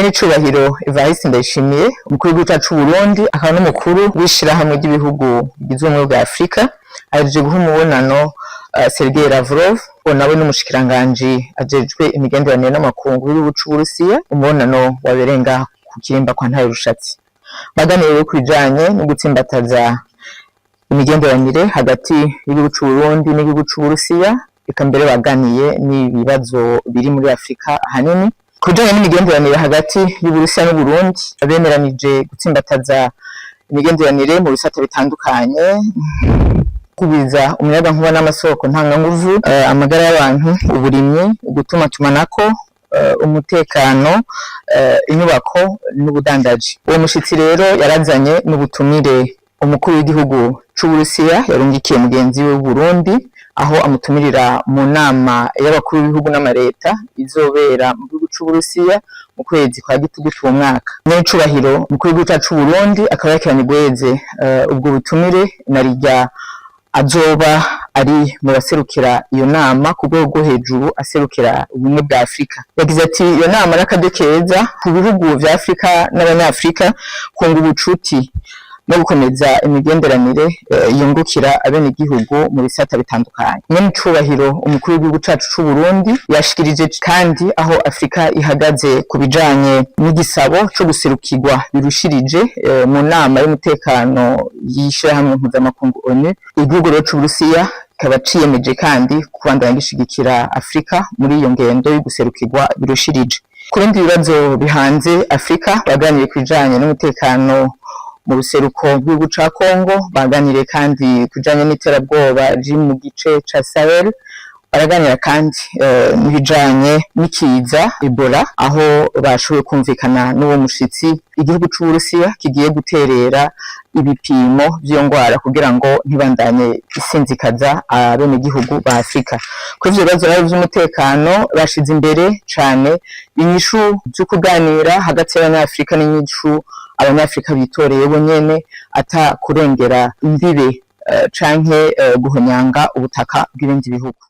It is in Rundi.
Nyenicubahiro Evariste Ndayishimiye, umukuru w'igihugu cacu c'Uburundi, akaba n'umukuru w'ishirahamwe ry'ibihugu bigize Ubumwe bwa Afrika, ahejeje guha umubonano Sergei Lavrov, uwo nawe n'umushikiranganji ajejwe imigenderanire n'amakungu w'igihugu c'Uburusiya. Umubonano wabereye ngaha ku Kirimba kwa Ntare Rushatsi. Baganiriye ku bijanye no gutsimbataza imigenderanire hagati y'igihugu c'Uburundi n'igihugu c'Uburusiya, eka mbere baganiye n'ibibazo biri muri Afrika ahanini. Ku bijanye n'imigenderanire hagati y'Uburusiya n'Uburundi, bemeranije gutsimbataza imigenderanire mu bisata bitandukanye: kugwiza umuyagankuba n'amasoko ntanganguvu, amagara y'abantu, uburimyi, ugutumatumanako, umutekano, inyubako n'ubudandaji. Uwo mushitsi rero yarazanye n'ubutumire umukuru w'igihugu c'Uburusiya yarungikiye mugenzi we w'Uburundi, aho amutumirira mu nama y'abakuru b'ibihugu n'amareta izobera mu gihugu c'Uburusiya mu kwezi kwa gitugutu uwo mwaka. Nyenicubahiro umukuru w'igihugu cacu c'Uburundi akaba yakiranye urweze ubwo butumire, narirya azoba ari mu baserukira iyo nama ku rwego rwo hejuru, aserukira Ubumwe bwa Afrika. Yagize ati: "Iyo nama n'akaryo keza ku bihugu vya Afrika n'Abanyafrika kunga ubucuti no gukomeza imigenderanire yungukira abenegihugu mu bisata bitandukanye." Nyenicubahiro umukuru w'igihugu cacu c'Uburundi yashikirije kandi aho Afrika ihagaze ku bijanye n'igisabo co guserukirwa birushirije mu nama y'umutekano y'ishirahamwe mpuzamakungu ONU. Igihugu rero c'Uburusiya kikaba ciyemeje kandi kubandanya gishigikira Afrika muri iyo ngendo yo guserukirwa birushirije. Ku bindi bibazo bihanze Afrika, baganiriye ku bijanye n'umutekano mu buseruko bw'igihugu ca Congo, baganiriye kandi ku bijanye n'iterabwoba riri mu gice ca Sahel, baraganira kandi n'ibijanye n'ikiza Ebola, aho bashoboye kumvikana n'uwo mushitsi igihugu c'Uburusiya kigiye guterera ibipimo vy'iyo ngwara kugira ngo ntibandanye isinzikaza abenegihugu ba Afrika. Kuri ivyo bibazo rero vy'umutekano, bashize imbere cane inyishu zo kuganira hagati y'Abanyafrika n'inyishu Abanyafrika bitoreye bo nyene, ata kurengera imbibe canke guhonyanga ubutaka bw'ibindi bihugu.